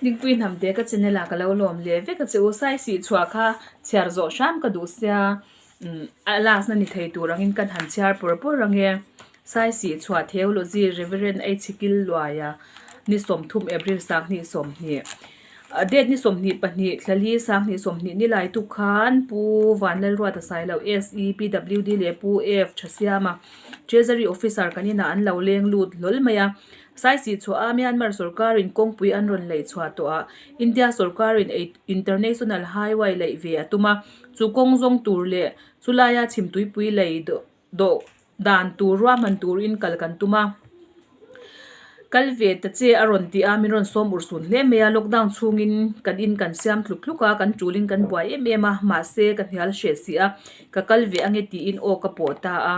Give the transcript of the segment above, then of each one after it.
Dingpui hnamte ka channel ah ka lo lawm leh vek a che u. Saisih chhuah kha chhiar zawh hram ka duh sia umm a last na ni thei tur angin kan han chhiar pawr pawr ang e. Saisih chhuah Theology Reverend Eichhikil Luaia ni 30 April 2020 Date ni 22 thlali 2020 ni lai tuk khan Pu Vanlalruata Sailo SE PWD leh Pu F Thasiama Treasury Officer kan inah an lo leng lut hlawl mai a. Saisih chhuah a Myanmar sorkarin kawngpui an rawn laih chhuah tawh a, India sorkarin International Highway laih ve a tum a, chu kawng zawng tur leh chulaia chhimtuipui lei dawh dan tur ruahman turin kal kan tum a. Kal ve ta che a rawn ti a, min rawn sawm ur sun hle mai a, lockdown chhungin kan in kan siam tluk tluk a, kan tulin kan buai em em a, mahse ka hnial hreh si a, ka kal ve ange tiin aw ka pawh ta a.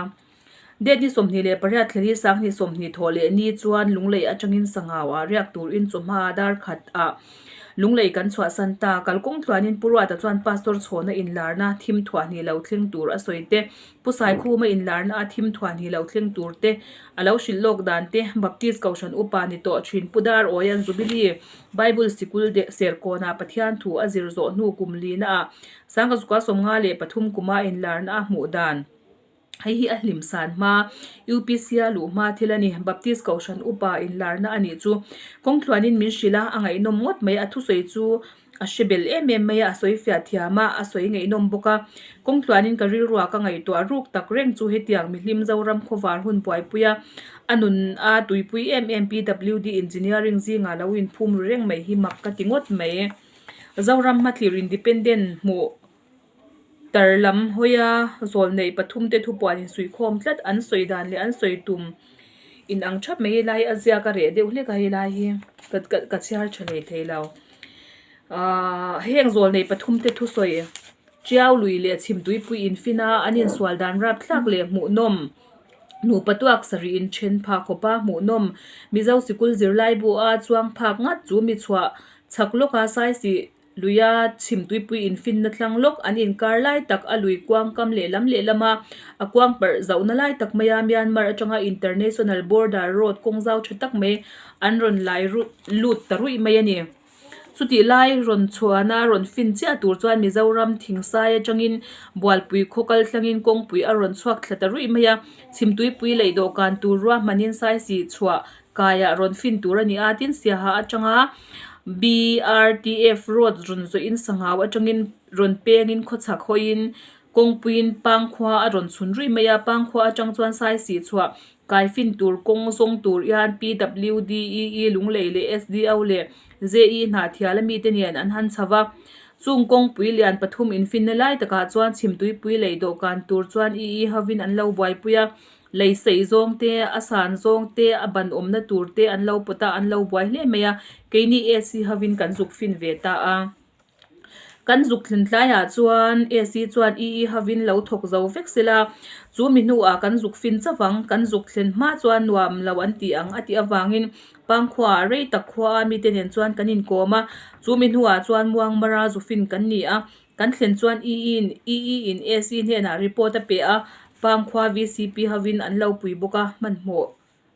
Date ni 28 thleli 2020 thawh leh ni chuan Lunglei atangin Sangau ah riak turin chawhma dar khat ah Lunglei kan chhuahsan ta. Kalkawng tluanin Pu Ruata chuan Pastor chhawna inlarna thim thuahhnih lo thleng tur a sawi te, Pu Saikhuma inlarna a thim thuahhnih lo thleng tur te a lo hrilh lawk dan te, Baptist Kohhran Upa ni tawh thin Pu Dar Awian Jubilee Bible Sikul Serkawnah Pathian thu a zir zawh hnu kum lina ah Sangkazukua 53 kuma inlarna a hmuh dan. Hei hi a hlim san hma, UPC a luh hma thil a ni. Baptist Kohhran Upa inlarna a nih chu. Kawngtluanin min hrilh a, a ngaihnawm ngawt mai. A thusawi chu a hre bel em em mai a, a sawi fiah thiam a, a sawi ngaihnawm bawk a. Kawngtluanin ka rilruah ka ngaihtuah ruk tak reng chu hetiang mihlim Zoram khawvar hun buaipui a, a nun a tuipui em em PWD Engineering zingah lo inphum ru reng mai hi mak ka ti ngawt mai. Zoram hmathlir Independent hmuh. Tar lam hawia zawl neih pathum te thupuan insuihkhawm tlat an sawi dan leh an sawi tum inang thap mai helai hi a ziak a reh deuh hlek a helai hi ka ka ka chhiar tha hlei thei lo ahh heng zawl neih pathum te thusawi tiau lui leh chhimtuipui infin a an insual dan rapthlak leh hmuhnawm nupa tuak sarih inthen phah khawpa hmuhnawm mizo sikul zirlai bu a chuang phak ngat chu mi chhuah chhak lawka saisih. Luia chhimtuipui infinna tlang lawk an inkar lai tak a lui kuang kam lehlam lehlam a, a kuang parh zauhna lai tak mai a Myanmar atanga International Border Road kawng zau tha tak mai an rawn lai lut ta ruih mai a ni. Chutih lai rawn chhuana rawn fin chiah tur chuan Mizoram Thingsai atangin Bualpui khaw kal thlangin kawngpui a rawn chhuak thla ta ruih mai a, chhimtuipui lei dawhkan tur ruahmanin Saisih chhuah Kaiah rawn fin tur a ni a, tin Siaha atanga BRTF road rawn zawhin Sangau atangin rawn pengin khawchhak hawiin kawngpuiin Pangkhua a rawn chhun ruih mai a, Pangkhua atang chuan Saisih chhuah kai fin tur kawng zawng tur hian PWDEE Lunglei leh SDO leh JE Hnahthial a mite nen an han chho va. Chung kawngpui lian pathum infinna lai takah chuan chhimtuipui lei dawhkan tur chuan EE hovin an lo buaipui a. Lei saih zawng te, a san zawng te, a ban awmna tur te an lo pawt a, an lo buai hle mai a, keini AC hovin kan zuk fin ve ta a. Kan zuk thlen tlaiah chuan AC chuan EE hovin lo thawk zo vek sela, chu mi hnuah kan zuk fin chauh ang, kan zuk thlen hma chuan nuam lo an ti ang a tih avangin Pangkhuaah rei tak khua a mite nen chuan kan inkawm a, chu mi hnuah chuan Muangmara zu fin kan ni a, Kan thlen chuan EE in EE in AC hnenah report a pe a, Pangkhua VCP hovin an lo pui bawk a, hmanhmawh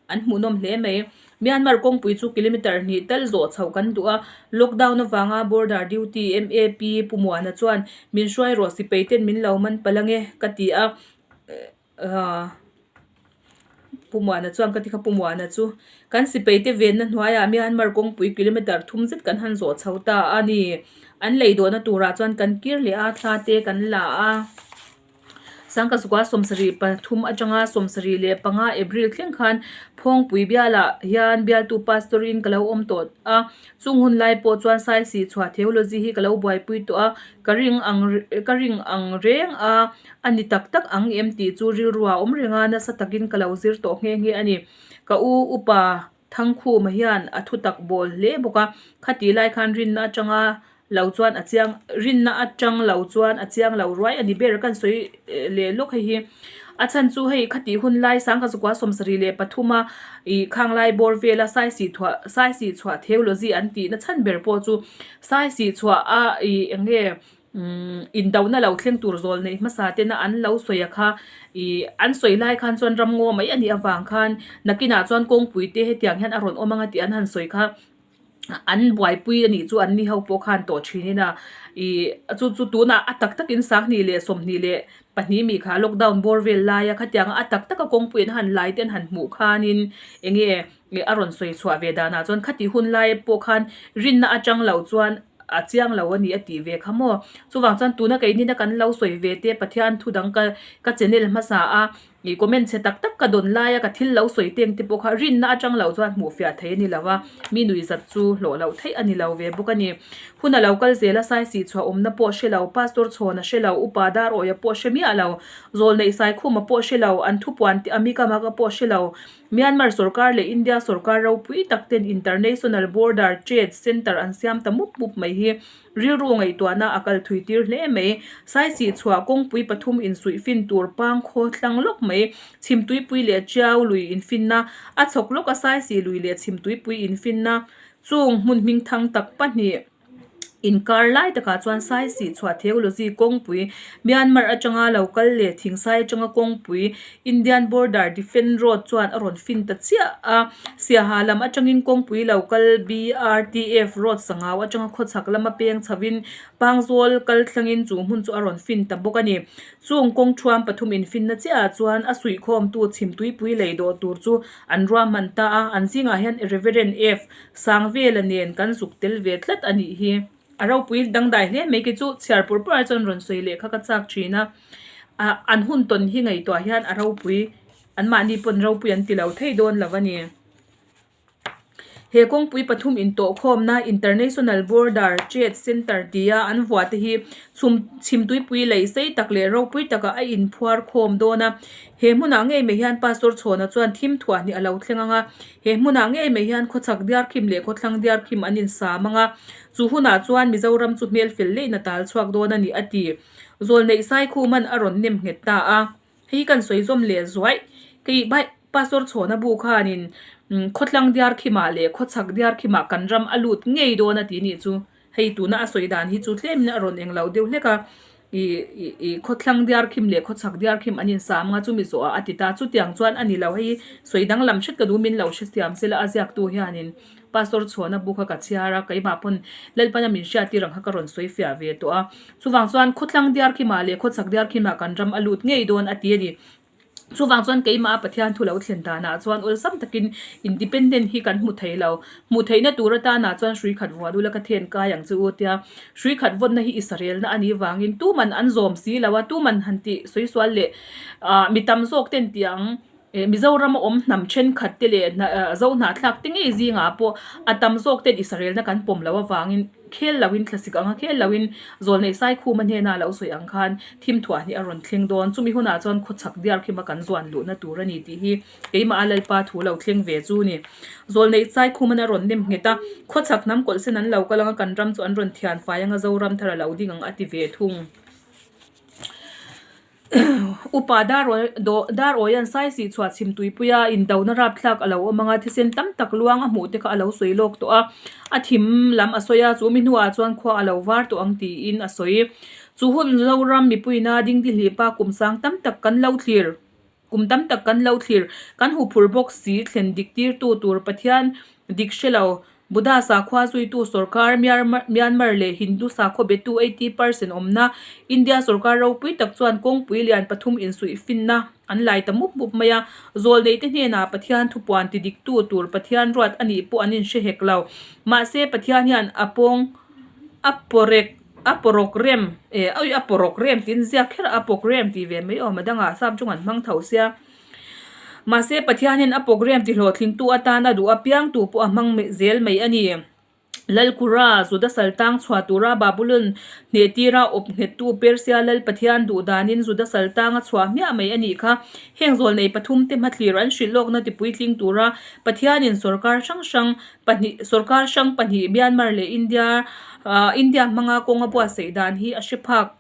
an hmuhnawm hle mai. Myanmar kawngpui chu kilometer hnih tal zawh chhoh kan duh a, lockdown avanga border duty MAP Pu Muana chuan min hruai rawh sipai ten min lo man palh ange ka ti a, Pu Muana chuan ka ti kha Pu Muana chu kan sipai te venna hnuaiah Myanmar kawngpui kilometer thum zet kan han zawh chho ta a ni. An lei dawhna turah chuan kan kir leh a, thla te kan la a. Sangkazukua 73 atanga 75 April thleng khan Phawngpui bialah hian bialtu pastor in ka lo awm tawh a. Chung hun lai pawh chuan Saisih chhuah theology hi ka lo buaipui tawh a, ka ring ang ka ring ang reng a. A ni tak tak ang em tih chu rilru a awm reng a, nasa takin ka lo zir tawh nghe nghe a ni. Ka u upa Thangkhuma hian a thu tak bawl hle bawk a, khatih lai khan rinna atanga lo chuan a chiang rinna atang lo chuan a chiang lo ruai a ni ber kan sawi leh lawk hei hi. A chhan chu hei khatih hun lai Sangkazukua 73 a ih khang lai bawr vela Saisih thuah Saisih chhuah theology an tihna chhan ber pawh chu Saisih chhuah a ih eng nge Umm indona lo thleng tur zawl neih hmasa tena an lo sawi a kha ih an sawi lai khan chuan ram ngaw mai a nih avang khan nakinah chuan kawngpui te hetiang hian a rawn awm anga tih an han sawi kha. An buaipui a nih chu an ni ho pawh khan tawh thinin a ih chu chu tunah a tak takin 2022 mi kha lockdown bawr vel laia khatianga a tak taka kawngpui an han lai te an han hmuh khanin eng nge ih a rawn sawi chhuah ve danah chuan khati hun lai pawh khan rinna atang lo chuan a chiang lo a ni a tih ve kha maw chuvang chuan tuna keini na kan lo sawi ve te Pathian thu dang ka ka channel hmasa a. Ih comment chhe tak tak ka dawn laia ka thil lo sawi teng te pawh kha rinna atang lo chuan hmuh fiah thei a ni lo a, mi nui zat chu hlawh loh theih a ni lo ve bawk a ni. Hun a lo kal zel a, Saisih chhuah awmna pawh hre lo, Pastor Chhawna hre lo, Upa Darawia pawh hre miah lo, Zawlneih Saikhuma pawh hre lo, an thupuan tih Amika Maka pawh hre lo, Myanmar sorkar leh India sorkar ropui tak ten International Border Trade Centre an siam ta mup mup mai hi Rilru ngaihtuahna a kal thui tir hle mai. Saisih chhuah kawngpui pathum insuih fin tur pang khaw tlang lawk mai. Chhimtuipui leh Tiau lui infinna a chhawk lawk a Saisih lui leh Chhimtuipui infinna chung hmun hming thang tak pahnih inkar lai takah chuan Saisih chhuah Theology kawngpui Myanmar atanga lo kal leh Thingsai atanga kawngpui Indian Border Defence Road chuan a rawn fin ta chiah a, Siaha lam atangin kawngpui lo kal BRTF Road Sangau atanga khawchhak lama peng chhovin Pangzawl kal thlangin chu hmun chu a rawn fin ta bawk a ni. Chung kawng thuam pathum infinna chiahah chuan a suihkhawmtu chhimtuipui lei dawh tur chu an ruahman ta a, an zingah hian Reverend F. Sangvela nen kan zuk tel ve tlat a nih hi. A ropui dangdai hle mai kei chu chhiar pur pur ah chuan rawn sawi leh kha ka chak thin a, ah an hun tawn hi ngaihtuah hian a ropui an mahni pawn ropui an ti lo thei dawn lo a ni. He kawngpui pathum intawh khawmna International Border Trade Centre tia an vuah te hi chhum chhimtuipui lei sei tak leh ropui takah a inphuar khawm dawn a, he hmunah ngei mai hian Pastor Chhawna chuan thim thuah hnih a lo thleng ang a, He hmunah ngei mai hian khawchhak diarkhim leh khawthlang diarkhim an insam ang a, chu hunah chuan Mizoram chu hmel fel lehin a tal chhuak dawn a ni a ti. Zawlneih Saikhuman a rawn nem nghet ta a, hei kan sawi zawm leh zuaih. Kei bai Pastor Chhawna bu khanin khawthlang diarkhimah leh khawchhak diarkhimah kan ram a lut ngei dawn a ti nih chu. Hei tuna a sawi dan hi chu tlemin a rawn eng lo deuh hlek a, ih ih ih khawthlang diarkhim leh khawchhak diarkhim an insam anga chumi zawhah a ti ta. Chutiang chuan a ni lo, hei sawi danglam hret ka duh min lo hre siam se la a ziaktu hianin Pastor Chhuana bu kha ka chhiar a, keimah pawn Lalpana min hriattir ang kha ka rawn sawi fiah ve tawh a. Chuvang chuan khawthlang diarkhimah leh khawchhak diarkhimah kan ram a lut ngei dawn a ti a ni. Chuvang chuan keimah a Pathian thu lo thlen danah chuan awlsam takin independent hi kan hmu thei lo. Hmuh theihna tur atanah chuan hrui khat vuah dul a ka then kai ang che u tia. Hrui khat vawnna hi Israelna a nih vangin tuman an zawm si lo a, tuman han tih sawi sual leh ah mi tam zawk ten tih ang eh Mizoram a awm hnam thenkhat te leh Zohnahthlak te ngei zingah pawh a tam zawk ten Israelna kan pawm loh avangin Khel loin thlasik anga khel loin Zawlneih Saikhuma hnena lo sawi ang khan thim thuah hnih a rawn thleng dawn. Chumi hunah chuan khawchhak diar khima kan zuan luhna tur a ni tih hi keimah a Lalpa thu lo thleng ve chu ni. Zawlneih Saikhuman a rawn nem nghet a, khawchhak hnam kawlh sen an lo kal anga kan ram chu an rawn thian fai anga Zoram thar a lo ding ang a ti ve thung. Upa Darawian Saisih chhuah chhim tuipuia indona rapthlak a lo awm ang a, thisen tam tak luang a hmuh te kha a lo sawi lawk tawh a, a thim lam a sawi a, chu mi hnuah chuan khua a lo var tawh ang tiin a sawi. Chu hun Zoram mipuina dingdihlipa kum sang tam tak kan lo thlir. Kum tam tak kan lo thlir, kan huphur bawk si thlen dik tirtu tur Pathian dik hre lo, Buddha sakhua zuitu sorkar, Myanmar leh Hindu sakhaw betu 80 percent awmna India sorkar ropui tak chuan kawngpui lian pathum insuih finna an lai ta mup mup mai a, zawlneite hnenah Pathian thupuan ti diktu tur Pathian ruat a nih pawh an inhre hek lo. Mahse Pathian hian a pawng a pawrek. A pawrawk rem eh awi a pawrawk rem tiin ziak kher a, a pawk rem tih ve mai awm a dangah sap chung an hmang tho sia. Mahse Pathian hian a pawk rem ti hlawhtlingtu atana duh apiang tu pawh a hmang zel mai a ni. Lalkura, Juda saltang chhuah tura Babulon hneh tira awp nghettu Persia Lal Pathian duh danin Juda saltang a chhuah hmiah mai a nih kha. Heng zawlnei pathum te hmathlir an hrilh lawkna tipuitling tura Pathianin sorkar hrang hrang pahnih sorkar hrang pahnih Myanmar leh India ah India hmanga kawng a buatsaih dan hi a hre phak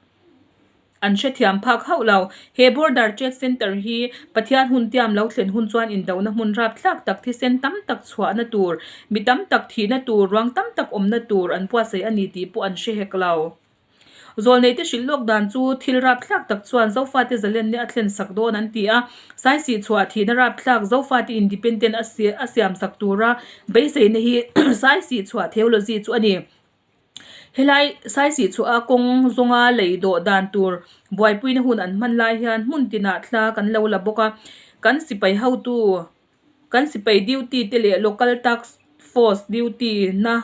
an hrethiam phak hauh lo. He Border Trade Centre hi Pathian hun tiam lo thlen hun chuan indona hmun rapthlak tak thisen tam tak chhuahna tur, mi tam tak thihna tur, ruang tam tak awmna tur an buatsaih a ni tih pawh an hre hek lo. Zawlneite hrilh lawk dan chu thil rapthlak tak chuan Zofate zalenna a thlen sak dawn an ti a. Saisihchhuah thihna rapthlak Zofate independent a siam sak tura beiseina hi Saisihchhuah theology chu a ni. Helai Saisihchhuah a kawng zawnga lei dawh dan tur buaipuina hun an hman lai hian hmun tinah thla kan lo la bawk a. Kan sipai hotu, kan sipai duty te leh local task force duty na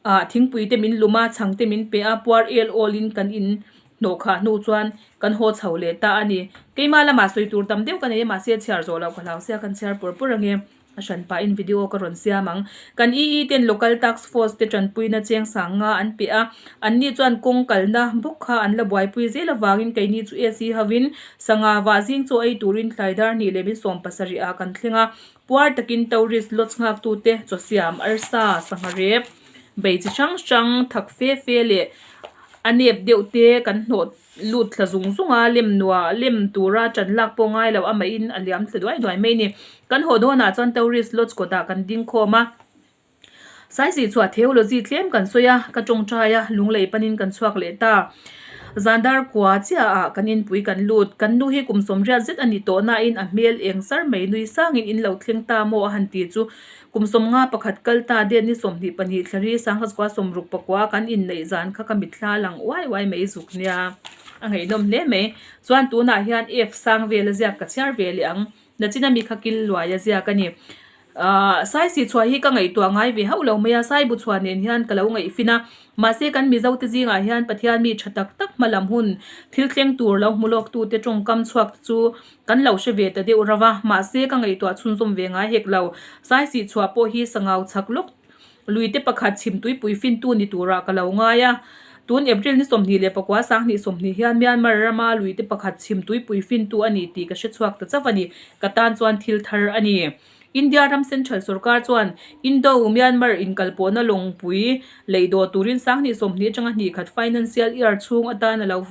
ah thingpui te min lum a, chhang te min pe a, puar el awl in kan in hnawh khah hnu chuan kan haw chho leh ta a ni. Keimah lamah sawi tur tam deuh ka nei a, mahse chhiar zawh loh ka hlau sia kan chhiar pawr pawr ange. A hran pah in video ka rawn siam ang. Kan EE ten local task force te tanpuina cheng sang nga an pe a, an ni chuan kawng kalna bawk kha an la buaipui zel avangin keini chu AC hovin sangha vah zing chaw ei turin tlai dar hnih leh min 70 ah kan thleng a. Puar takin tourist lodge nghaktute chaw siam arsa, sangha rep, bei chi hrang hrang, thak fe fe leh a nep deuh te kan hnawh lut thla zung zung a, lem nua lem tura ṭan lak pawh ngai lo amahin a liam thla duai duai mai a ni. Kan haw dawnah chuan tourist lodge kawtah kan ding khawm a. Saisih chhuah theology tlem kan sawi a, ka tawngtai a, lunglei panin kan chhuak leh ta. Zandar kua chiahah kan inpui kan lut. Kan nu hi kum sawmriat zet a ni tawh nain a hmel eng sar mai nui sangin in lo thleng ta maw a han ti chu kum 51 kal ta det ni 22 thlari sangkhaskua 60 pakua kan inneih zan kha ka mitthla lang uai uai mai zuk nia. A ngaihnawm hle mai. Chuan tunah hian F sang vela ziak ka chhiar ve leh ang. Nachina mi kha kil luai a ziak a ni. Ahh Saisih chhuah hi ka ngaihtuah ngai ve hauh lo mai a, Saibu chhuah nen hian ka lo ngaihfin a. Mahse kan Mizo te zingah hian Pathian mi tha tak tak hma lam hun thil thleng tur lo hmu lawk tu te tawngkam chhuak te chu kan lo hre ve ta deuh rauh a. Mahse ka ngaihtuah chhunzawm ve ngai hek lo. Saisih chhuah pawh hi sangau chak lawk Luite pakhat chhimtuipui fintu ni turah ka lo ngai a. Tun April ni 24 2020 hian Myanmar rama luite pakhat chhimtuipui fintu a ni tih ka hre chhuak ta chauh a ni. Ka tan chuan thil thar a ni. India ram Central sorkar chuan Indo-Myanmar inkalpawhna lawngpui lei dawh turin 2020 atanga hnih khat financial year chhung atan a lo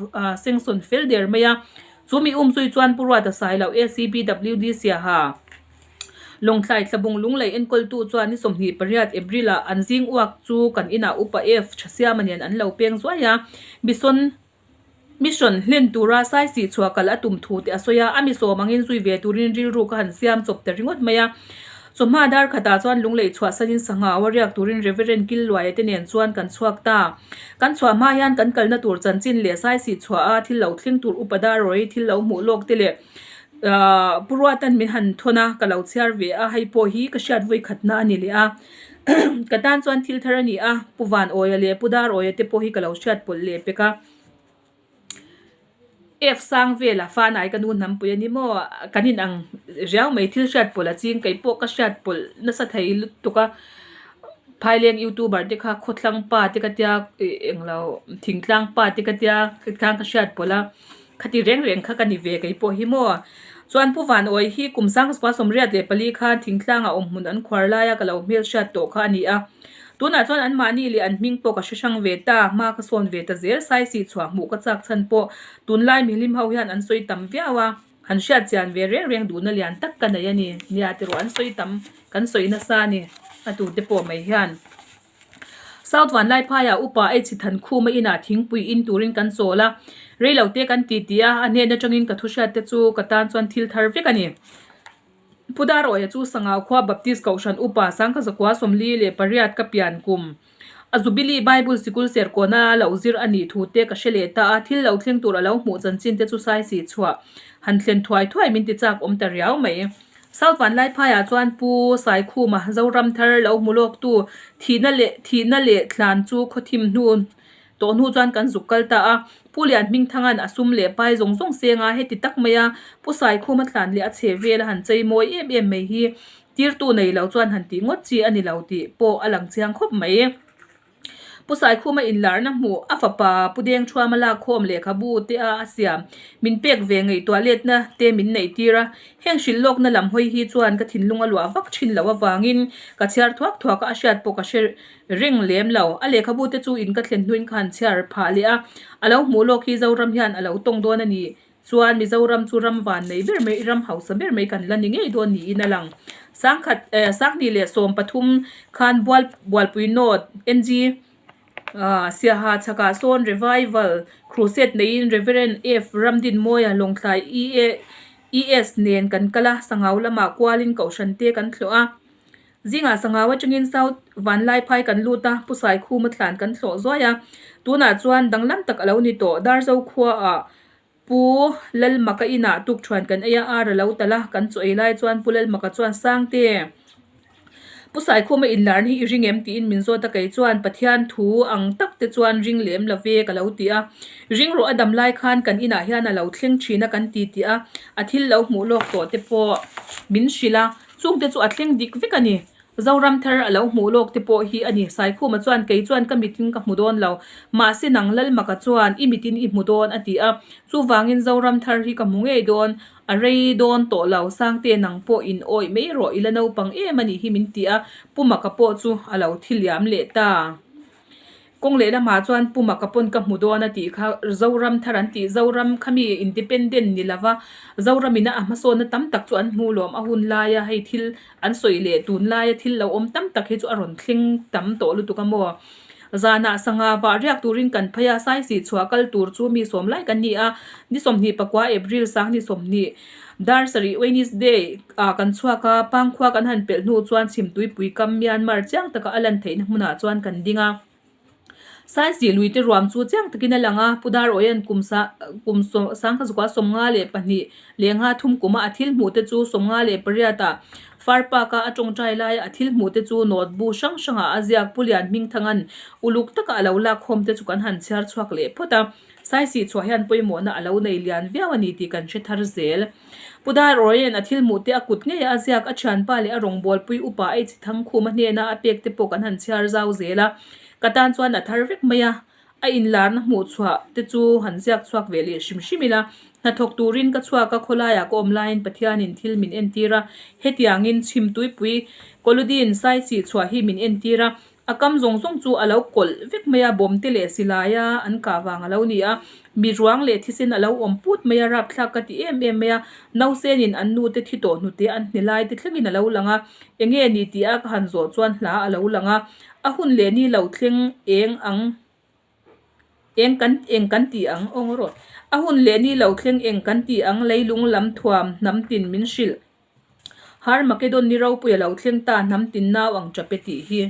sengsawn fel der mai a. Chu mi umzui chuan Pu Ruata Sailo ACBWD Siaha Lawngtlai Tlabung Lunglei enkawltu chuan ni 28 April-ah an zing uak chu kan inah Upa F Thasiama nen an lo peng zuai a, Mission Mission hlen tura Saisih chhuah kal a tum thu te a sawi a, a mi sawm angin zui ve turin rilru ka han siam chawp ta ringawt mai a. Chawhma dar khatah chuan Lunglei chhuahsanin sangha a riak turin Reverend Killuaia te nen chuan kan chhuak ta. Kan chhuah hma hian kan kalna tur chanchin leh Saisih chhuah a thil lo thleng tur Upa Darrawi thil lo hmuh lawk te leh Ahh Pu Ruatan min han thawn a, ka lo chhiar ve a, hei pawh hi ka hriat vawi khatna a ni leh a. Ka tan chuan thil thar a ni a, Pu Van Awia leh Pu Dar Awia te pawh hi ka lo hriat pawlh leh pek a. F sang vela fanai ka nu hnampui a ni maw, kan in ang riau mai thil hriat pawlh a ching, kei pawh ka hriat pawlh nasa thei lutuk a. Phaileng youtuber te kha khawthlang pa te ka tia englo thingtlang pa te ka tia khang ka hriat pawlh a. Khati reng reng kha ka ni ve kei pawh hi maw? Chuan Pu Van Awi hi kum 1984 khan thingtlanga awm hmun an khuar laia ka lo hmel hriat tawh kha a ni a. Tunah chuan anmahni leh an hming pawh ka hre hrang ve ta, hma ka sawn ve ta zel, Saisih chhuah hmuh ka chak chhan pawh tunlai mihlim ho hian an sawi tam viau a, han hriat chian ve reng reng duhna lian tak ka nei a ni. Nia tiraw an sawi tam, kan sawi nasa a ni, a tute pawh mai hian. South Vanlaiphaiah upa ei chhi than khuma inah thingpui in turin kan chawl a, rei lo te kan ti ti a, a hnen atangin ka thu hriat te chu ka tan chuan thil thar vek a ni. Pu Darawia chu Sangau khua Baptist Kohhran upa Sangkhazakua 48 ka pian kum a Jubilee Bible Sikul Serkawna lo zir a nih thu te ka hre leh ta a, thil lo thleng tur a lo hmuh chanchin te chu saisih chhuah han thlen thuai thuai min ti chak awm ta riau mai. South Vanlaiphaiah chuan Pu Saikhuma Zoramthar lo hmu lawktu thihna leh thihna leh thlan chu khawthim hnu tawh hnu chuan kan zuk kal ta a. Pu Lianhmingthanga'n a sum leh pai zawng zawng seng a, heti tak maia Pu Saikhuma thlan leh a chhe vel a han chei mawi em em mai hi tirtu nei lo chuan han tih ngawt chi a ni lo tih pawh a lang chiang khawp mai. Pu Saikhuma inlarna hmuh a fapa Pu Dengthuama lakkhawm lehkhabu te a a siam min pek ve ngaihtuah letna te min neih tir a. Heng hrilh lawkna lam hawi hi chuan ka thinlung a luah vak thin loh avangin ka chhiar thuak thuak a, a hriat pawh ka hre reng lem lo. A lehkhabu te chu in ka thlen hnuin ka han chhiar phah leh a, a lo hmuh lawk hi Zoram hian a lo tawng dawn a ni. Chuan Mizoram chu ram van nei ber mai, ram hausa ber mai kan la ni ngei dawn niin a lang. 2013 khan Bual Bualpui North NG. Siaha chhakah sawn Revival Crusade neiin Rev F Ramdinmawia Lawngtlai ES nen kan kal a, Sangau lamah kualin Kohhran te kan thlawh a. Zingah Sangau atangin South Vanlaiphai kan lut a, Pu Saikhuma thlan kan thlawh zuai a. Tunah chuan danglam tak a lo ni tawh, Darzo khuaah Pu Lalmaka inah tukṭhuan kan ei a, ar a lo talh a, kan chaw ei lai chuan Pu Lalmaka chuan Sangte, Pu Saikhuma inlarna hi i ring em? tiin min zawt a, kei chuan Pathian thu ang tak te chuan ring lem lo ve ka lo ti a, ring rawh a dam lai khan kan inah hian a lo thleng thin a kan ti tih a, a thil lo hmuh lawk tawh te pawh min hrilh a, chungte chu a thleng dik vek a ni. Zoram thar a lo hmuh lawk te pawh hi a ni. Saikhuma chuan, Kei chuan ka mitin ka hmu dawn lo. Mahse nang Lalmaka chuan i mitin i hmu dawn a ti a. Chuvangin Zoram thar hi ka hmu ngei dawn. A rei dawn tawh lo. Sangte nang pawh in awih mai rawh i la naupang em a nih hi min ti a. Pu Maka pawh chu a lo thi liam leh ta. Kawng leh lamah chuan Pu Maka pawn ka hmu dawn a tih kha Zoram thar an tih Zoram kha mi independent ni lova Zoram ina a hmasawnna tam tak chu an hmu lawm a hun laia hei thil an sawi leh tun laia thil lo awm tam tak hi chu a rawn thleng tam tawh lutuk a maw. Zanah sangha vah riak turin kan phei a, Saisih chhuah kal tur chu mi sawm lai kan ni a, ni 24 April sang ni 20 dar sarih Wednesday ah kan chhuak a, Pangkhua kan han pelh hnu chuan Chhimtuipui kam Myanmar chiang taka a lan theihna hmunah chuan kan ding a. Saisih lui te ruam chu chiang takin a lang a, Pu Darawian kum sa kum sangkha zukua 53 kuma a thil hmuh te chu 58 ah Far Park a a tawngtai laia a thil hmuh te chu note bu hrang hrangah a ziak Pu Lian Hmingthanga'n uluk taka a lo lakkhawm te chu kan han chhiar chhuak leh phawt a. Saisih chhuah hian pawimawhna a lo nei lian viau a ni tih kan hre thar zel. Pu Darawian a thil hmuh te a kut ngei a ziak a thianpa leh a rawngbawlpui upa a ichhi thangkhum a hnena a pek te pawh kan han chhiar zau zel a. Ka tan chuan a thar vek mai a, a inlarna hmuh chhuah te chu han ziak chhuak ve leh hrim hrim ila. Hnathawk turin ka chhuak a, khawlaiah ka awm laiin Pathianin thil min entir a, hetiangin chhimtuipui Koludin Saisih chhuah hi min entir a, A kam zawng zawng chu a lo kawlh vek mai a, bawm te leh silai a an kah vang a lo ni a, mi ruang leh thisen a lo awm put mai a, rapthlak ka ti em em mai a, nausenin an nu te thi tawh hnute an hne lai te thlengin a lo lang a, enge ni tih a ka han zawh chuan hla a lo lang a, a hun leh ni lo thleng eng ang eng kan eng kan ti ang aw ngaw rawh, a hun leh ni lo thleng eng kan ti ang leilung lam thuam hnam tin min hrilh. Harmakedon ni ropui a lo thleng ta hnam tin nau ang tap e tih hi.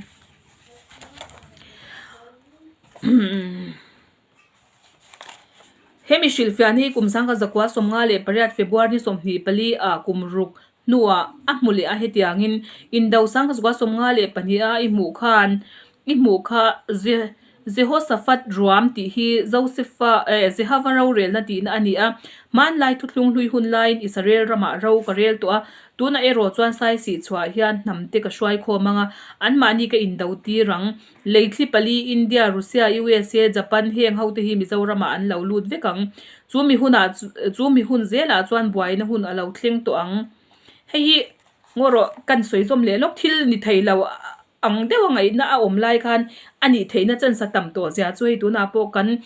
Hemi hrilhfiahna hi kum 1958 February ni 24 ah kum ruk hnuah a hmu leh a hetiangin Indo 1992 a i hmuh khan I hmuh kha Jehoshaphat ruam tih hi Josefa eh Jehava rorelna tihna a ni a. Hmanlai thuthlung hlui hun laiin Israel ramah ro ka rel tawh a, tunah erawh chuan Saisih chhuah hian hnamte ka hruai khawm ang a, anmahni ka indo tir ang. Leithli pali, India, Russia, USA, Japan heng hote hi Mizoramah an lo lut vek ang. Chu mi hunah chu mi hun zelah chuan buaina hun a lo thleng tawh ang. Hei hi ngaw rawh kan sawi zawm leh lawk thil ni thei lo. Ang deuh a ngaihna a awm lai khan a nih theihna chance a tam tawh zia chu hei tunah pawh kan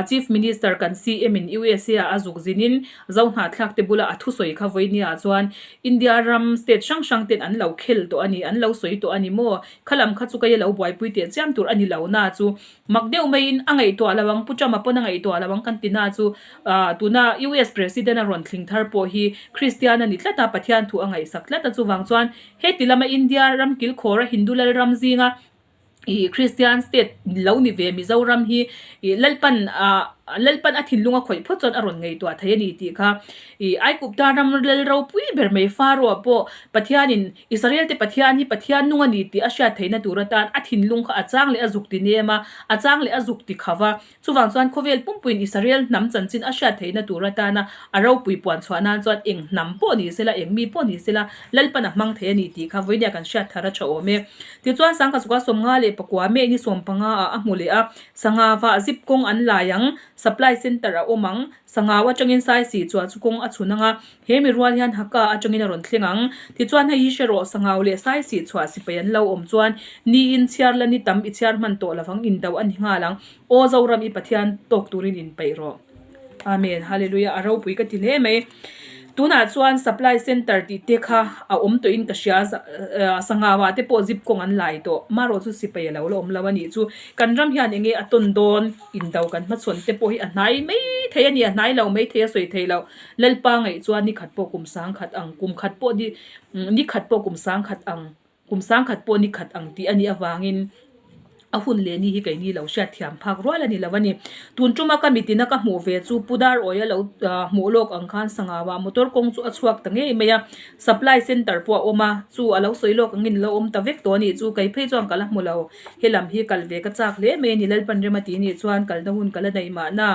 Chief Minister kan CM in USA ah a zuk zinin Zohnahthlak te bula a thusawi kha vawinia chuan India ram state hrang hrang ten an lo khel tawh a ni, an lo sawi tawh a ni maw? Khalam kha chu kei a lo buaipui teh chiam tur a ni lo na chu Mak deuh maiin a ngaihtuah lo ang, Pu Trump-a pawn a ngaihtuah lo ang kan ti na chu tuna US President a rawn thling thar pawh hi Kristian a ni tlat a, Pathian thu a ngaihsak tlat a, chuvang chuan heti lama India ram kilkhawra Hindu lalram zinga ih Kristian state lo ni ve Mizoram hi ih Lalpan ah Lalpan a thinlung a khawih phawt chuan a rawn ngaihtuah thei a ni tih kha ih Aikupta ram lal ropui ber mai Pharaoh pawh Pathianin Israel te Pathian hi Pathian nung a ni tih a hriat theihna tur atan a thinlung kha a chang leh a zuk ti nem a, a chang leh a zuk ti kho va. Chuvang chuan khawvel pumpuiin Israel hnam chanchin a hriat theihna tur atana a ropui puan chhuah nan chuan eng hnam pawh ni sela, eng mi pawh ni sela, Lalpan a hmang thei a ni tih kha vawinia kan hriat thar a tha awm e. Tichuan Sangkha 55 May ni 15 ah a hmu leh a, Sangha vah zip kawng an lai ang, Supply Centre a awm ang, Sangau atangin Saisih chuah chu kawng a chhun ang a, He mi rual hian Haka atangin a rawn thleng ang. Tichuan hei hi hre rawh, Sangau leh Saisih chhuah sipai an lo awm chuan niin chhiar la ni tam i chhiar hman tawh lovang, indo a ni nghal ang. Aw Zoram i Pathian tawk turin inpeih rawh. Amen. Hallelujah. A ropui ka ti hle mai. Tunah chuan supply centre tih te kha a awm tawhin ka hria sangha ah te pawh zip kawng an lai tawh marawh chu sipai a lo la awm lo a nih chu kan ram hian eng nge a tawn dawn indo kan hmachhawn te pawh hi a hnai mai thei a ni a hnai lo mai thei a sawi thei loh Lalpa ngaih chuan ni khat pawh kum sang khat ang kum khat pawh ni ni khat pawh kum sang khat ang. Kum sangkhat pawh ni khat ang tih a nih avangin a hun leh ni hi keini lo hriat thiam phak rual a ni lo a ni. Tun tuma ka mitina ka hmuh ve chu Pu Dar Awia lo hmuh lawk ang khan Sangauah motor kawng chu a chhuak ta ngei mai a, supply centre pawh a awm a, chu a lo sawi lawk angin lo awm ta vek tawh a nih chu kei phei chuan ka la hmu lo. Helam hi kal ve ka chak hle mai a ni Lalpan rem a tih nih chuan kalna hun ka la neih mahna.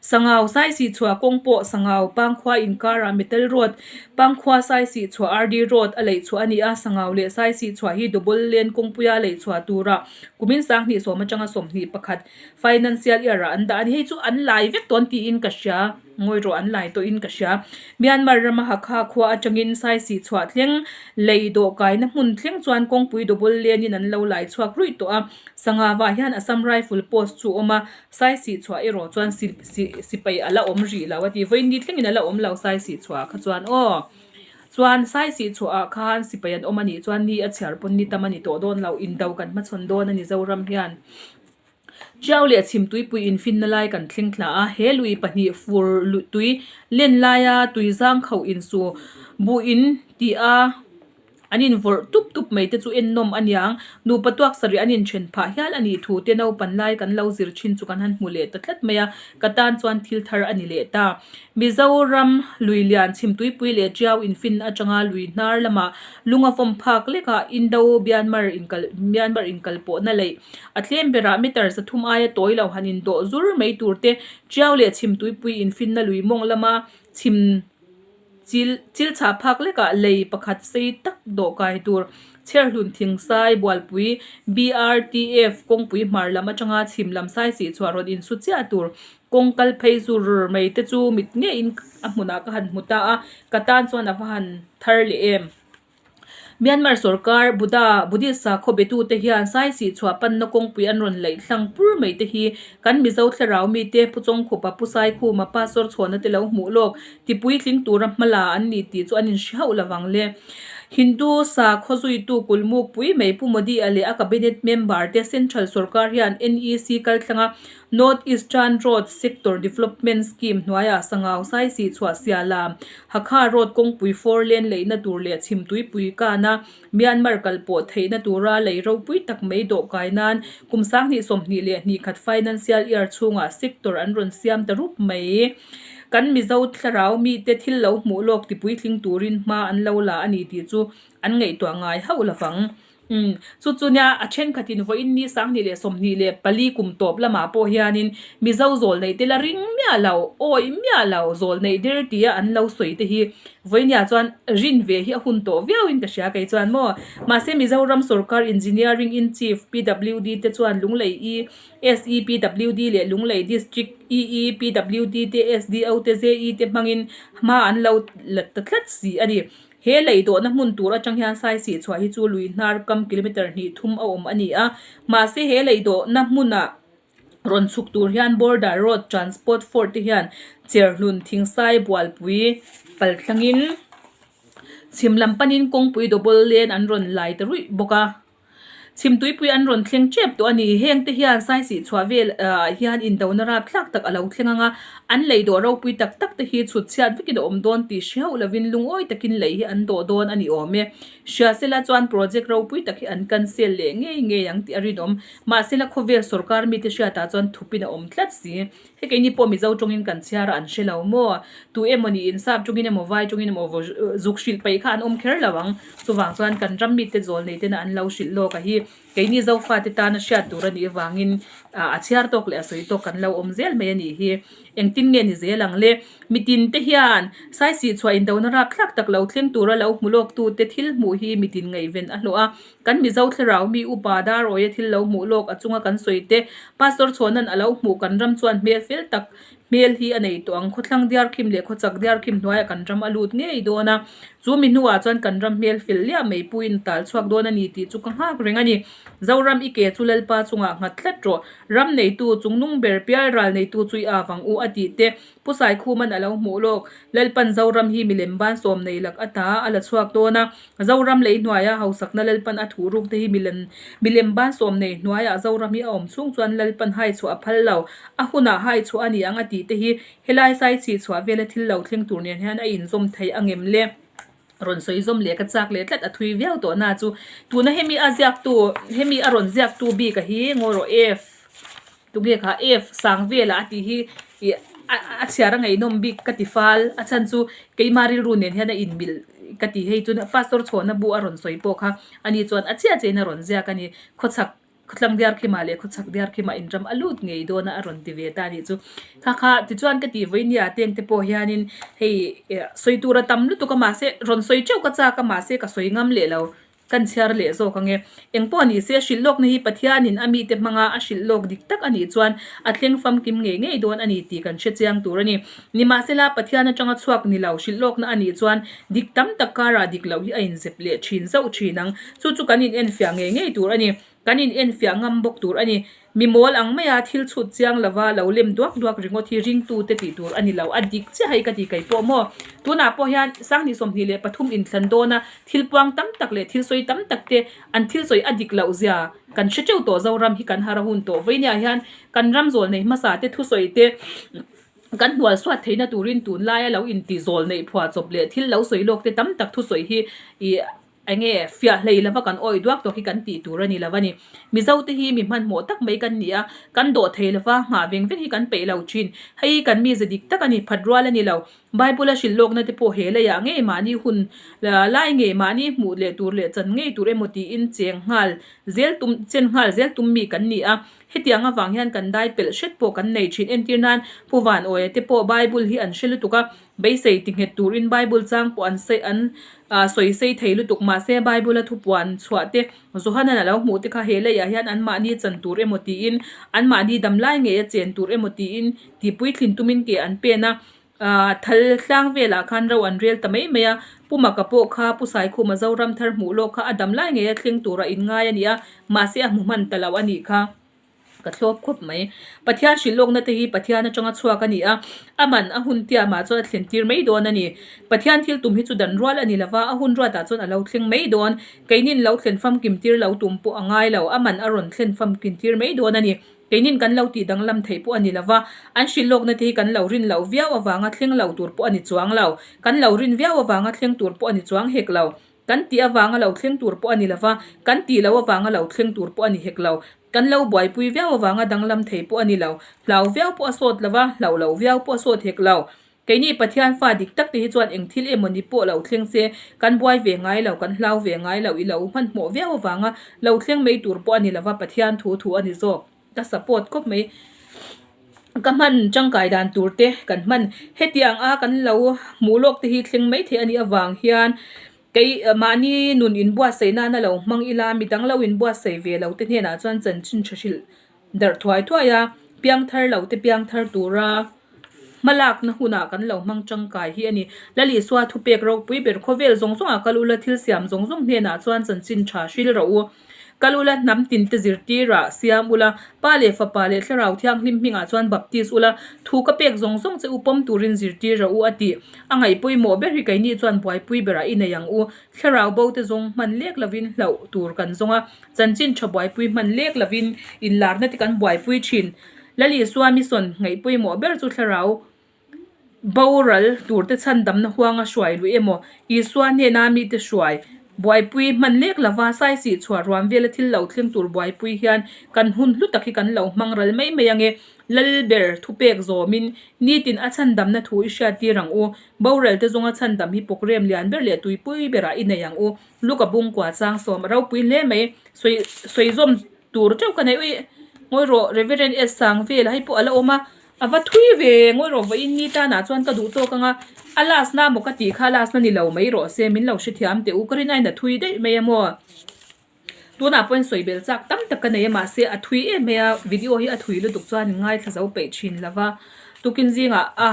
Sangau Saisihchhuah kawng pawh Sangau Pangkhua inkarah Metal Road, Pangkhua Saisihchhuah RD Road a leih chhuah a ni a, Sangau leh Saisihchhuah hi Double Lane kawngpuia leih chhuah tura kumin 2010 atanga 21 Financial Year ah an dah a ni. Hei chu an lai vek tawn tiin ka hria, ngawi rawh an lai tawhin ka hria. Myanmar rama Hakha khua atangin Saisihchhuah thleng lei dawhkaina hmun thleng chuan kawngpui Double Lane in an lo lai chhuak ruih tawh a, Sangauah hian Assam Rifle Post chu a awm a, Sai sih chhuah erawh chuan si si sipai a la awm rih lo a ti. Vawiin thlengin a la awm lo sai sih chhuah ah kha chuan aw. Chuan sai sih chhuah ah khan sipai an awm a nih chuan ni a chhiar pawn ni tam a ni tawh dawn lo, indo kan hmachhawn dawn a ni Zoram hian. Tiau leh Chhimtuipui infinna lai kan thleng thla a, he lui pahnih fur tui len laia tui zang khauh insu buh in tih a. An invawrh tup tup mai te chu ennawm a niang. Nupa tuak sarih an inthen phah hial a nih thu te naupan lai kan lo zir thin chu kan han hmu leh ta tlat mai a, ka tan chuan thil thar a ni leh ta. Mizoram lui lian Chhimtuipui leh Tiau infin atanga lui hnar lamah lunga vawm phak lekah Indo-Myanmar inkal Myanmar inkal pawhna leih a tlem berah meter 300 aia tawi lo han indawh zur mai tur te Tiau leh Chhimtuipui infinna lui mawng lama chhim Chil chil chhah phak lekah lei pakhat sei tak dawhkai tur chherhlun thingsai bualpui BRTF kawngpui hmar lam atanga chhim lam sai sih chhuah rawn insu chiah tur kawng kal phei zur mai te chu mit ngeiin a hmunah ka han hmu ta a, ka tan chuan a va han thar leh em. Myanmar sorkar Buddha, Buddhist sakhaw betute hian sai sih chhuah panna kawngpui an rawn laih hlang pur mai te hi kan Mizo thlarau mite Pu Chawngkhupa, Pu Saikhuma, Pastor Chhuana te lo hmuh lawk tipuitling tura hmala an ni tih chu an inhre hauh lovang le. Hindu sakhaw zuitu kulmuk pui mai Pu Modi-a leh a cabinet member te Central sorkar hian NEC kalthlanga North Eastern Road Sector Development Scheme hnuaiah Sangau Saisih chhuah Sialam, Hakha Road kawngpui four lane leihna tur leh Chhimtuipui kana Myanmar kal pawh theihna tura lei ropui tak mai dawhkai nan kum 2022 financial year chhungah sector an rawn siam ta rup mai. Kan Mizo thlarau mite thil lo hmuh lawk tipuitling turin hma an lo la a ni tih chu an ngaihtuah ngai hauh lovang. Umm, chu chu nia a thenkhatin vawiin ni 2024 kum tawp lamah pawh hianin Mizo zawl neih te la ring miah lo, awih miah lo, zawl neih der tia an lo sawi te hi vawiinia chuan rin ve hi a hun tawh viauin ka hria kei chuan maw. Mahse Mizoram sorkar Engineering in Chief PWD te chuan Lunglei E SEPWD leh Lunglei District EEPWD te SDO te JE te hmangin hma an lo la ta tlat si a ni. He lei dawhna hmun tur atang hian sai sih chhuah hi chu lui hnar kam kilometre hnih thum a awm a ni a, mahse he lei dawhna hmuna rawn chhuk tur hian Border Road Transport Fort te hian Cherhlun Thingsai Bualpui pal thlangin chhim lam panin kawngpui double lane an rawn lai ta ruih bawk a. Chhimtuipui an rawn thleng tep tawh a ni. Heng te hian saisih chhuah vel ah hian indona rapthlak tak a lo thleng ang a, an lei dawh ropui tak tak te hi chhut chhiat vekin a awm dawn tih hre hauh lovin lungawi takin lei hi an dawh dawn a ni awm e. Hriasela chuan project ropui tak hi an cancel leh ngei ngei ang tih a rinawm. Mahsela khawvel sorkar mite hriatah chuan thupin a awm tlat si. Hei keini pawh Mizo tawngin kan chhiar a an hre lo maw? Tu emaw niin sap tawngin emaw vai tawngin emaw zuk hrilh paih kha an awm kher lo ang. Chuvang chuan kan ram mite zawl nei tena an lo hrilh lawk a hi keini Zofate tana hriat tur a nih avangin a chhiar tawk leh a sawi tawk kan lo awm zel mai a nih hi. Engtin nge ni zel ang le? Mitin te hian saisih chhuah indona rapthlak tak lo thleng tura lo hmu lawk tute thil hmuh hi mitin ngaihven a hlawh a. Kan Mizo thlarau mi upa Darawia thil lo hmuh lawk a chunga kan sawi te, Pastor Chhuanan a lo hmuh kan ram chuan hmel fel tak hmel hi a nei tawh ang. Khawthlang diarkhim leh khawchak diarkhim hnuaiah kan ram a lut ngei dawn a, chu mi hnuah chuan kan ram hmel fel liah mai puiin a tal chhuak dawn a ni tih chu ka nghak reng a ni. Zoram i ke chu Lalpa chungah nghat tlat rawh. Ram neitu, chungnung ber pial ral neitu chu i av ang u a tih te Pu Saikhuman a lo hmuh lawk. Lalpan Zoram hi milem ban sawm nei lak ata a la chhuak dawn a. Zoram lei hnuaia hausakna Lalpan a thuh ruk te hi milem milem ban sawm nei hnuaiah Zoram hi a awm chhung chuan Lalpan hai chhuah a phal lo. A hunah hai chhuah a ni ang a tih te hi helai sai chhi chhuah vela thil lo thleng tur nen hian a inzawm thei ang em le? Rawn sawi zawm leh ka chak leh tlat a thui viau tawh na chu tuna hemi a ziaktu hemi a rawn ziaktu bik a hi ngaw rawh F tunge kha F sang velah a tih hi ih a chhiar a ngaihnawm bik ka ti fal a chhan chu keima rilru nen hian a inmilh ka ti hei chuan pastor chhuahna bu a rawn sawi pawh kha ani chuan a chiah chiahin a rawn ziak a ni khawchhak Khawthlang diar khimah leh khawchhak diar khimah inram a lut ngei dawn a a rawn ti ve ta a nih chu. Kha kha tichuan ka tih vawinia teng te pawh hianin hei sawi tur a tam lutuk a mahse rawn sawi teuh ka chak a mahse ka sawi ngam leh lo kan chhiar leh zawk ang e. Eng pawh ni se hrilh lawkna hi Pathianin a mite hmanga a hrilh lawk dik tak a nih chuan a thleng famkim ngei ngei dawn a ni tih kan hre chiang tur a ni. Nimahsela Pathian atanga chhuak ni lo hrilh lawkna a nih chuan dik tam tak karah dik loh hi a inzep leh thin zauh thin ang. Chu chu kan inenfiah ngei ngei tur a ni. Kan inenfiah ngam bawk tur a ni. Mi mawl ang maia thil chhut chiang lova lo lem duak duak ringawt hi ringtute tih tur a ni lo. A dik chiah hei ka ti kei pawh maw? Tunah pawh hian 2023 inthlan dawna thil puang tam tak leh thil sawi tam tak te an thil sawi a dik loh zia kan hre teuh tawh Zoram hi kan har a hun tawh. Vawinia hian kan ram zawl nei hmasa te thusawi te kan hnual suat theihna turin tunlaia lo inti zawl neih phuah chawp leh thil lo sawi lawk te tam tak thusawi hi ih Eng nge fiah hlei lova kan awih duak tawk hi kan tih tur a ni lo a ni. Mizo te hi mi hmanhmawh tak mai kan ni a, kan dawh thei lova nghah veng veng hi kan peih lo thin. Hei hi kan mize dik tak a ni, phat rual a ni lo. Bible a hrilh lawkna te pawh he leiah ngei mahni hun lai ngei mahni hmuh leh tur leh chan ngei tur emaw tiin cheng nghal zel tum chen nghal zel tum mi kan ni a. Hetiang avang hian kan dai pelh hret pawh kan nei thin. Entir nan Pu Van Awia te pawh Bible hi an hre lutuk a, Beisei ti nghet turin Bible chang pawh an sawi an sawi sei thei lutuk. Mahse, Bible-a thupuan chhuah te, Johanan a lo hmuh te kha he leiah hian anmahni chan tur emaw tiin, anmahni damlai ngeia chen tur emaw tiin tihpuitlin tumin ke an pen a. Thal tlang velah khan ro an rel ta mai mai a. Pu Maka pawh kha Pu Saikhuma Zoram thar hmuh lawk kha a damlai ngeia thleng tura inngai a ni a, mahse a hmu hman ta lo a nih kha. Ka thlawp khawp mai. Pathian hrilh lawkna te hi Pathian atanga chhuak a ni a, a man a hun tiamah chuan a thlen tir mai dawn a ni. Pathian thil tum hi chu dan rual a ni lova, a hun ruatah chuan a lo thleng mai dawn. Keinin lo thlen famkim tir lo tum pawh a ngai lo, a man a rawn thlen famkim tir mai dawn a ni. Keinin kan lo tih danglam theih pawh a ni lova, an hrilh lawkna te hi kan lo rin loh viau avanga thleng lo tur pawh a ni chuang lo. Kan lo rin viau avanga thleng tur pawh a ni chuang hek lo. Kan tih avanga lo thleng tur pawh a ni lova, kan tih loh avanga lo thleng tur pawh a ni hek lo. Kan lo buaipui viau avanga danglam thei pawh a ni lo. Hlau viau pawh a sawt lova, hlauh loh viau pawh a sawt hek lo. Keini Pathian fa dik tak te hi chuan eng thil emaw ni pawh lo thleng se, kan buai ve ngai lo, kan hlau ve ngai lo, i lo hmanhmawh viau avanga lo thleng mai tur pawh a ni lova, Pathian thu thu a ni zawk. Ka support khawp mai. Ka hman tangkai dan tur te kan hman. Hetiang a kan lo hmuh lawk te hi thleng mai thei a nih avang hian kei mahni nun inbuatsaih nana lo hmang ila midang lo inbuatsaih ve lo te hnenah chuan chanchin tha hrilh darh thuai thuai a, piangthar lo te piangthar tura hmalakna hunah kan lo hmang tangkai hi a ni. Lal Isua thupek ropui ber khawvel zawng zawngah kal ula thil siam zawng zawng hnenah chuan chanchin tha hrilh rawh u. Kal ula, hnam tinte zirtirah siam ula, Pa leh Fapa leh Thlarau Thianghlim hmingah chuan baptis ula, thu ka pek zawng zawng che u pawm turin zirtir rawh u, a ti. A ngaihpawimawh ber hi keini chuan buaipui berah i nei ang u. Thlarau bo te zawng hman lek lovin hlauh tur kan zawng a, chanchin tha buaipui hman lek lovin inlarna te kan buaipui thin. Lal Isua mission ngaihpawimawh ber chu Thlarau Boral turte chhandamna huanga hruai luih emaw, Isua hnena mite hruai buaipui hman lek lova saisih chhuah ruam vela thil lo thleng tur buaipui hian kan hun hlu tak hi kan lo hmang ral mai mai ange. Lalber thupek zawmin nitin a chhandamna thu i hriattir ang u. Boral te zawnga chhandam hi pawkrem lian ber leh tuipui berah i nei ang u. Luka bungkua chang sawm a ropui hle mai. Sawi sawi zawm tur teuh ka nei. Ui ngawi rawh Reverend S Sangvela hei pawh a la awm a. A va thui ve ngawi rawh vawiin ni tanah chuan ka duh tawk ang a, a last na maw ka tih kha last na ni lo mai rawh se min lo hrethiam teh u ka rin ain a thui daih mai a maw. Tunah pawhin sawi bel chak tam tak ka nei a mahse a thui em mai a video hi a thui lutuk chuan in ngaithla zo peih thin lo va tukin zingah a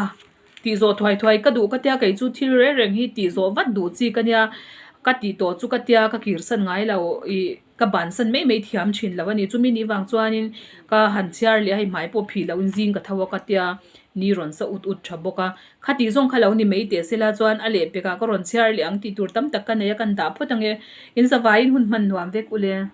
tih zawh thuai thuai ka duh ka tia kei chu thil reng reng hi tih zawh vat duh chi ka nia ka tih tawh chu ka tia ka kirsan ngai lo ih. Ka bansan mai mai thiam thin lo a ni. Chumi ni vang chuanin ka han chhiar leh a, hei hmai pawh phih lohin zing ka tho a ka tia, ni rawn sa ut ut tha bawk a. Khati zawng kha lo ni mai teh se la chuan a lehpekah ka rawn chhiar leh ang tih tur tam tak ka nei a, kan dah phawt ang e. In zavaiin hun hman nuam vek ule.